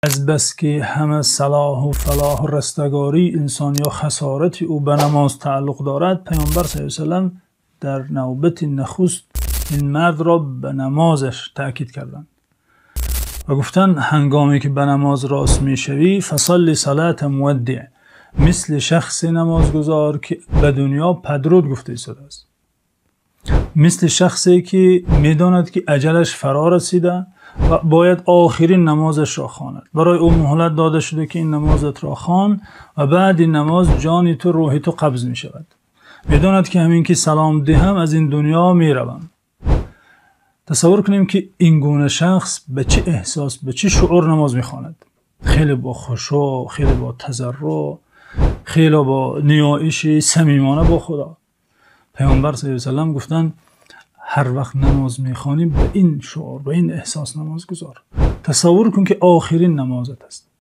Аз бас ки ҳама салоҳу фалоҳу растагории инсон ё хасорати ӯ ба намоз тааллуқ дорад, Паёмбар саллаллоҳу алайҳи васаллам дар навбати нахуст ин мардро ба намозаш таъкид карданд ва гуфтанд: ҳангоме ки ба намоз рост мешавӣ, فصل صلاة مودع, мисли шахси намозгузор, ки ба дунё падруд гуфта истодааст, мисли шахсе ки медонад, ки аҷалаш фаро расида ва бояд охирин намозашро хонад. Барои ӯ муҳлат дода шуда, ки ин намозатро хон ва баъд ин намоз ҷони ту, рӯҳи ту қабз мешавад. Медонад, ки ҳамин ки салом диҳам, аз ин дунё меравам. Тасаввур кунем, ки ин гуна шахс ба чӣ эҳсос, ба чӣ шуур намоз мехонад. Хеле бо хушӯъ, хеле бо тазарруъ, хеле бо ниёиши самимона бо Худо. Паёмбар саллаллоҳу алайҳи васаллам гуфтанд: ҳар вақт намоз мехонӣ, ба ин шуур, ба ин эҳсос намоз гузор. Тасаввур кун, ки охирин намозат аст.